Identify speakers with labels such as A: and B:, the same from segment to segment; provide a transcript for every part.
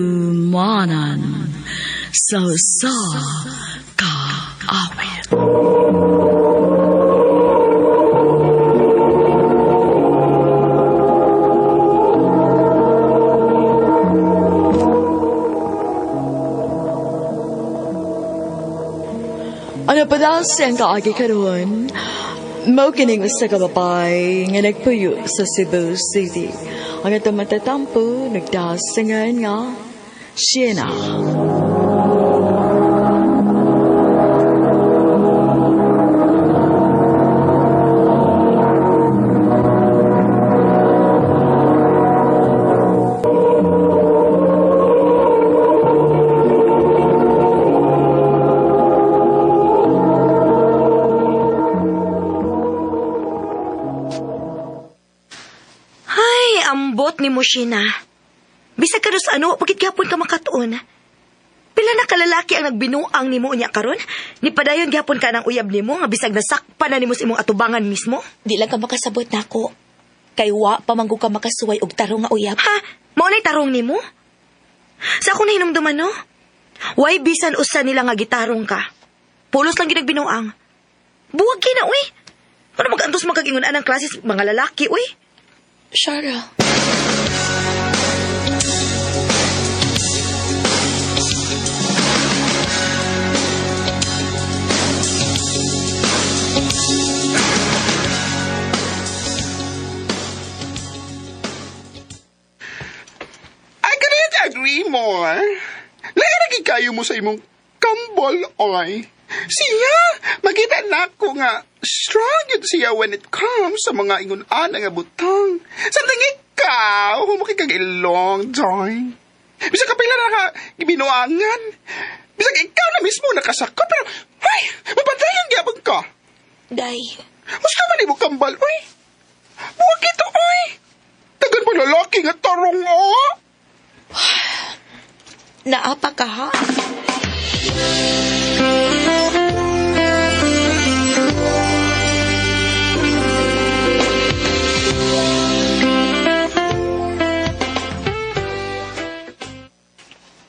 A: Handumanan sa usa ka awit. Ano pa daw siyang kaagi karon? Mao kining usa ka babae nga nagpuyo sa Cebu City. Ang atong matatampo nagdasingan nga Sheena.
B: Ay, ambot ni mo, Sheena. Bisag ka sa ano, pagit gapon ka makatuon. Pila na kalalaki ang nagbinuang nimo unya karon? Ni padayon gyapon ka ng uyab nimo nga bisag nasakpan na nimo sa imong atubangan mismo?
C: Di lang ka makasabot nako. Kay wa pa man gud ka makasuway og tarong nga uyab.
B: Ha? Mao na'y tarong nimo? Sa akong nahinumduman, no? Way bisan usa nila nga gitarong ka. Pulos lang ginagbinuang. Buwag kina, uy. Ano mag-antos magkagingon ang klase mga lalaki, uy?
C: Shara.
D: I couldn't agree more. Lahi lagi kayo mo sa imong kambol, oy. Siya, makita na ko nga strong yun siya when it comes sa mga ingon-ana nga butang. Samtang ikaw, humukig kag ilong, Joy. Bisag kapila na ka gibinuangan. Bisag ikaw na mismo nakasako, pero, ay, mapatayan gyapon ka.
C: Day.
D: Mas ka man imo kambal, oy. Buwag ito, oy. Tagan pa lalaki nga tarong, oh.
C: Naapa ka ha?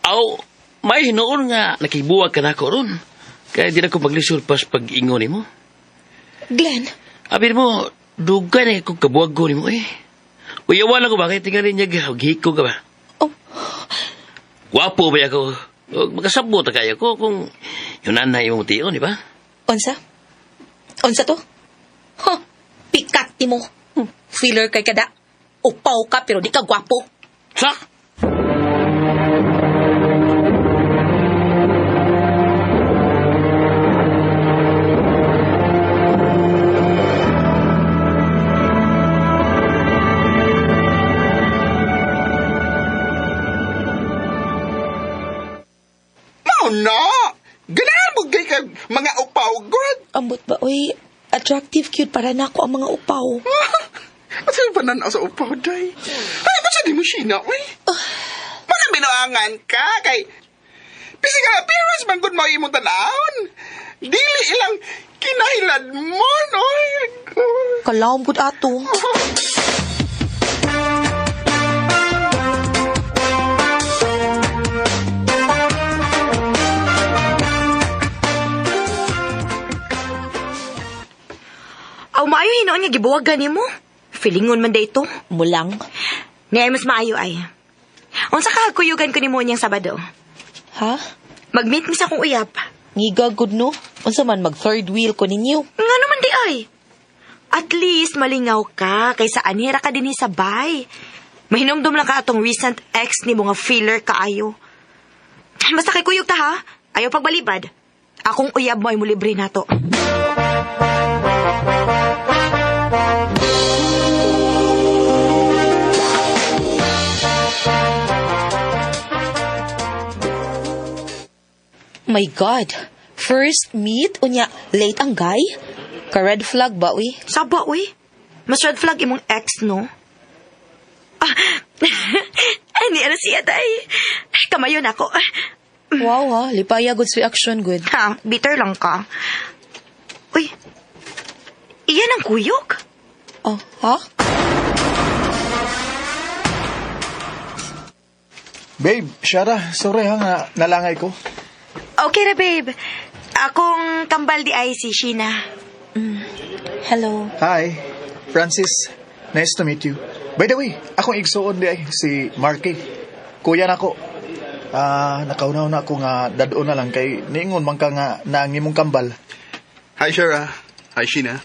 E: Aw, may hinuon nga nakibuwag ka na ko ron. Kaya di na ko maglisod pas pag-ingon nimo.
C: Glenn,
E: Abi mo, dugay na kong kabuwag ko nimo eh. Uyawan ako ba? Kaya tingali niya gihiko ka ba?
C: Oh.
E: Wapo ba ako? O, Makasabot na kayo ko kung yun na imong tiyon, di ba?
C: unsa? Unsa to? Huh, pikat ti mo. Filler kay kada. Upaw ka pero di ka gwapo.
E: Sa?
D: Mao na! Ganahan mo gay kag mga upaw, God!
C: Ambot ba oy? Attractive cute para nako ang mga upaw.
D: Asa yung pananaw sa upaw, day? Ay, ba't sa di mo sina, uy? Mga binuangan ka, kay... Physical appearance man gud mo imong tanawon. Dili ilang kinahilad mo, no? Ay, God.
C: Kalawom gud ato.
B: Aw, maayo hinoon nga gibuwagan nimo. Feelingon man day ito.
C: Mulang.
B: Niya mas maayo ay. Unsa ka kuyugan ko nimo niyang Sabado?
C: Ha?
B: Mag-meet mi sa akong uyab.
C: Ngiga gud no? Unsa man mag third wheel ko ninyo?
B: Nga naman di ay. At least malingaw ka kaysa anhira ka din sabay. Mahinumdum lang ka atong recent ex ni mga feeler kaayo. Basta kay kuyog ta ha. Ayaw pagbalibad. Akong uyab mo ay mulibre nato.
C: My God. First meet unya late ang guy? Ka red flag ba uy?
B: Saba, uy. Mas red flag imong ex, no? Ah, ay, ni ano siya, day. Kamayon ako.
C: Wow ha, lipaya good reaction good.
B: Ha, bitter lang ka. Uy, iyan ang kuyog?
C: Oh, ha?
F: Babe, Shara, sorry ha nga nalangay ko.
B: Okay ra, babe. Akong kambal di ay si Sheena.
C: Hello.
F: Hi, Francis. Nice to meet you. By the way, akong igsuon di ay si Marky. Kuya nako. Ah, nakaunaw na ako nga dad-on na lang kay niingon man ka nga naang imong kambal.
D: Hi, Shara. Hi, Sheena.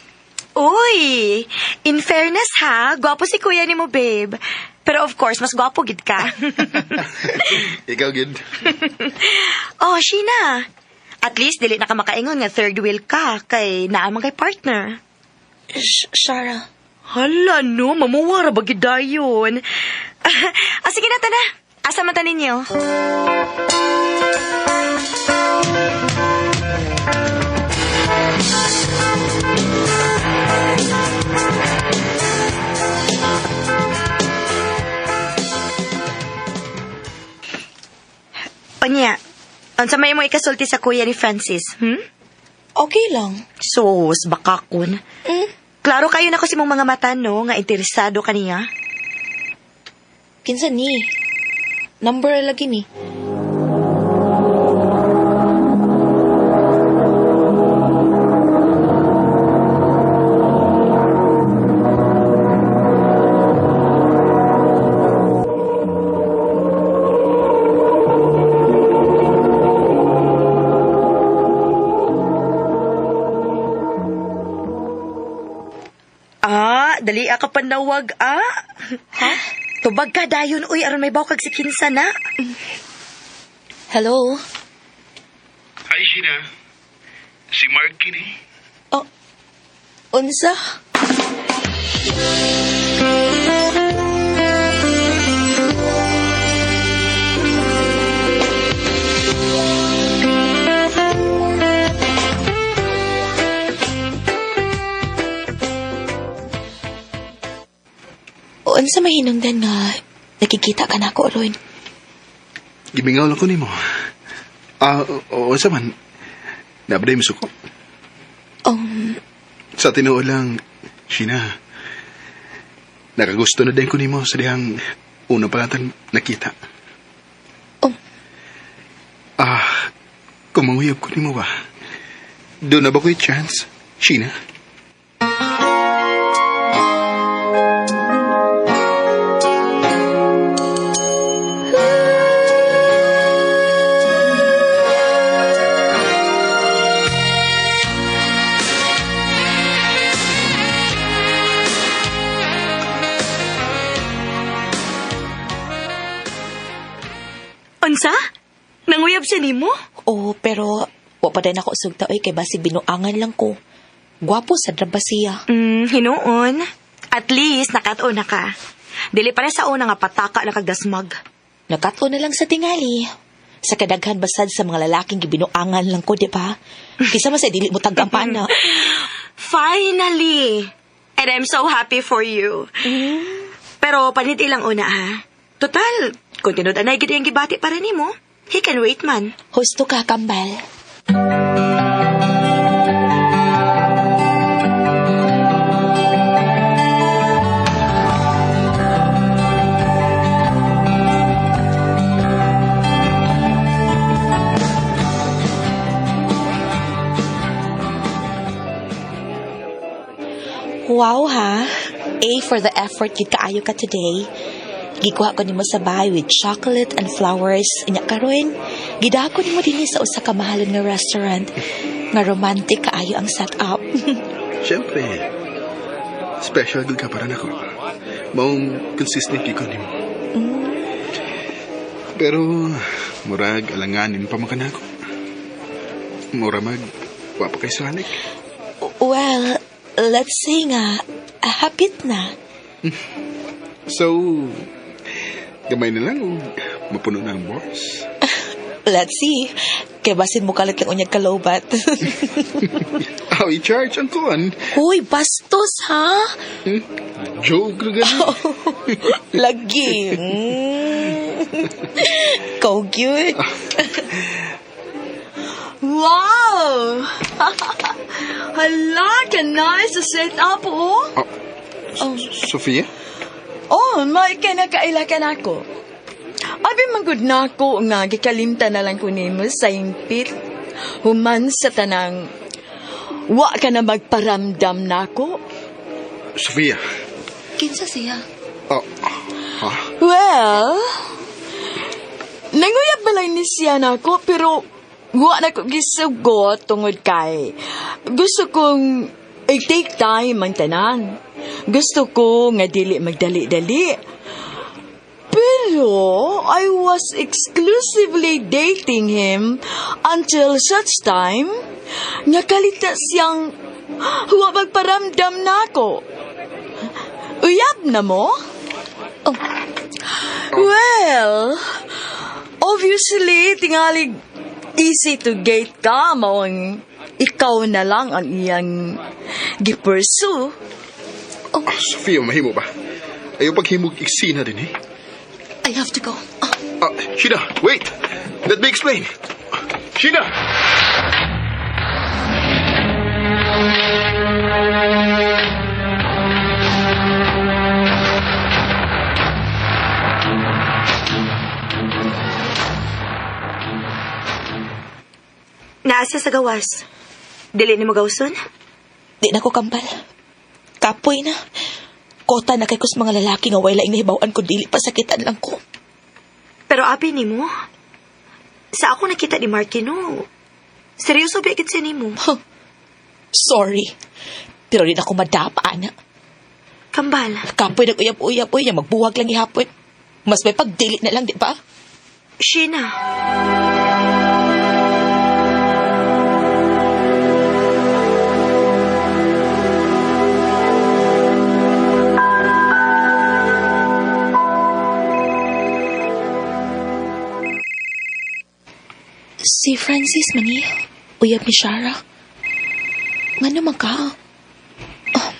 B: Uy! In fairness ha, gwapo si kuya ni mo, babe. Pero of course, mas gwapo gid ka.
D: Ikaw, good.
B: Oh, Sheena. At least, dili na ka makaingon nga third wheel ka kay naa man kay partner.
C: Shara.
B: Hala no, mamuwara ba gid dayon? Ah, sige na, tana. Asa man ta ninyo? Onya, unsa may mo ikasulti sa kuya ni Francis, hmm?
C: Okay lang.
B: Sus, baka kun.
C: Mm.
B: Klaro kayo na kasi mong mga mata, no, nga interesado kaniya.
C: Kinsa ni? Number lagi ni.
B: Ah, dali ka panawag, ah.
C: Ha?
B: Tubag ka dayon, uy, aron may bawkag si Kinsa na.
C: Hello?
D: Hi, Sheena. Si Marky ni.
C: Oh, unsa? Unsa may hinungdan nga nakikita ka na ako ron?
D: Gimingaw lang ko nimo. Ah, oo, sa man. Nabaday mo suko. Sa tinuod lang, Sheena, nakagusto na din ko nimo sa dihang una pa natang nakita.
C: Oh.
D: Ah, kung manguyab ko nimo ba? Doon na ba ko'y chance, Sheena?
B: Unsa? Nanguyab siya nimo?
C: Oh, pero wa pa din ako sugta oy kay basig binuangan lang ko. Gwapo sa ba siya.
B: Hinuon. At least, nakatuon na ka. Dili pa na sa una nga pataka na kagdasmag.
C: Nakatuon na lang sa tingali. Sa kadaghan basad sa mga lalaking gibinuangan lang ko, di ba? Kisa man sa dili mo tagampan na.
B: Finally! And I'm so happy for you. Pero panit ilang una ha. Total, kung tinud anay gid ang gibati para nimo, he can wait man.
C: Husto ka, kambal. Wow ha! A for the effort gid kaayo ka today. Gikuha ko nimo sa bahay with chocolate and flowers. Inya karon, gidako nimo dinhi sa usa ka mahalon nga restaurant. Nga romantic kaayo ang setup.
D: Siyempre, special good ka para nako. Maong consistent gyud ko nimo. Pero, murag alanganin pa man ka nako. Mura mag, wa pa kay salik.
C: Well, let's say nga, hapit na.
D: So, gamay na lang o mapuno na ang bars.
C: Let's see. Kay basin mo kalit lang unyag kalobat.
D: Aw, i-charge ang kuan.
C: Hoy, bastos ha?
D: Joke na gani.
C: Lagi. Go cute.
A: Wow! Hala, ka nice sa set up, oh.
D: Sophia?
A: Oh, may kinakaila ka na ako. Abi man gud nako nga gikalimtan na lang ko nimo sa hingpit. Human sa tanang wa ka na magparamdam nako.
D: Sofia.
C: Kinsa siya?
D: Oh, ha?
A: Well, nanguyab ba lang ni siya nako pero wa na ko gisugot tungod kay gusto kong i-take time ang tanan. Gusto ko nga dili magdali-dali. Pero I was exclusively dating him until such time nga kalita siyang wa magparamdam nako. Uyab na mo?
C: Oh.
A: Well, obviously, tingalig easy to get ka maong ikaw na lang ang iyang gi-pursue.
D: Ah, Sofia, mahimo ba? Ayaw paghimog eksena din eh.
C: I have to go. Oh,
D: Ah, Sheena, wait! Let me explain. Sheena!
B: Naa siya sa gawas. Dili ni mo gawson?
C: Di na ko kambal. Kapoy na. Kota na kay kus mga lalaki nga way laing nahibaw-an ko dili pasakitan lang ko.
B: Pero abi nimo, sa ako nakita ni Marky no, seryoso ba gid siya nimo?
C: Huh. Sorry. Pero di na ako madapa, ana.
B: Kambal,
C: Kapoy nag-uyab-uyab, uy, magbuwag lang ihapon. Mas may pagdili na lang, di ba?
B: Sheena.
C: Si Francis mani, uyab ni Shara. Nga naman ka? Oh.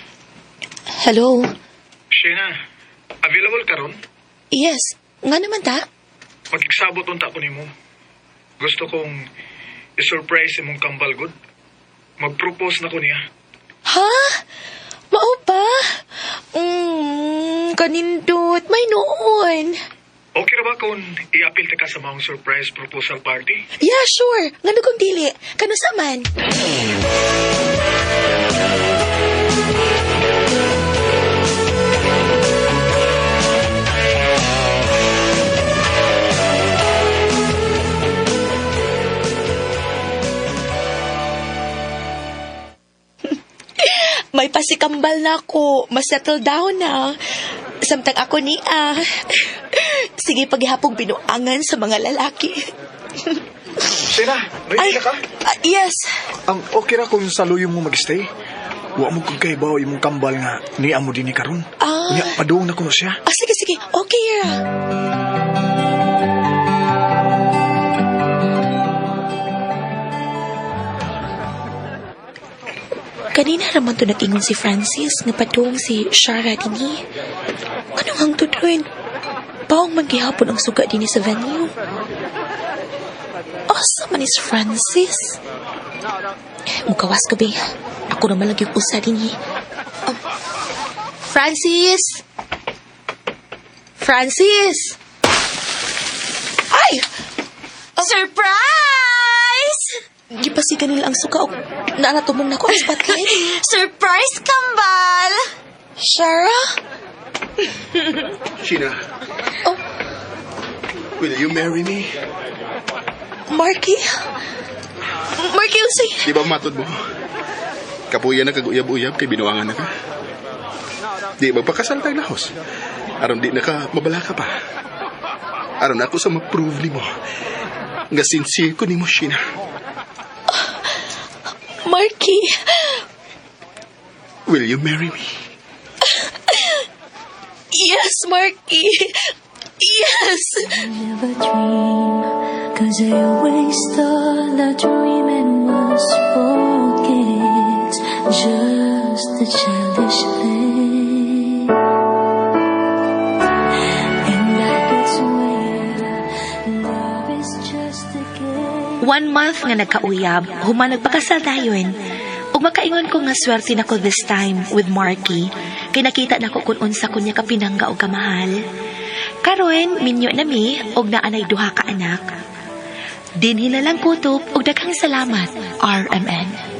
C: Hello?
F: Sheena, available ka ron?
C: Yes, nga naman ta?
F: Makigsabot unta ko nimo. Gusto kong i-surprise imong kambal gud. Mag-propose na ko niya.
C: Ha? Mao ba? Kanindot. May noon.
F: Okay ra ba kung i-appeal ta ka sa maong surprise proposal party?
C: Yeah, sure. Ngano kung dili? Kano sa man? May pasikambal na ako. Masettle down na. Samtang ako ni ah. Sige, paghihapong binuangan sa mga lalaki.
F: Sheena, ready na ka?
C: Ah, yes.
F: Okay ra kung sa luyong mo mag-stay. Wa mo kung kahibaw imong kambal nga niya mo dinhi karon.
C: Ah.
F: Unya, padung na kuno siya.
C: Ah, sige, sige. Okay ra. Kanina raman to nag-ingon si Francis nga padung si Shara dinhi. Anong hangtod rin? Bawang manggihapon ang suga dinhi sa venue. Asa man is Francis? Mukawas ko, be. Ako naman lang yung usa dinhi. Francis! Francis! Ay!
B: Surprise!
C: Gipasigan nila ang suka og naanatumong na ko ang spotlight.
B: Surprise, kambal!
C: Shara?
D: Sheena.
C: Oh.
D: Will you marry me?
C: Marky? Marky, unsay?
D: Di ba matod mo? Kapuya na kag-uyab-uyab kay binuangan na ka. Di magpakasal tayo lahos. Aron di na ka mabala ka pa. Aron ako sa ma-prove nimo. Nga sincere ko nimo, Sheena.
C: Marky!
D: Will you marry me?
C: Yes, Marky! Yes!
G: Never dream, 'cause I always thought that dreaming was for kids, just a childish thing. And I could swear love is just a game.
B: 1 month nga nagkauyab, human nagpakasal dayon. Ug makaingon ko nga swerte nako this time with Marky, kay nakita nako kung unsa ko niya kapinangga og kamahal.
C: Karon minyo na mi og naanay duha ka anak. Dinhi na lang kutob og daghang salamat, RMN.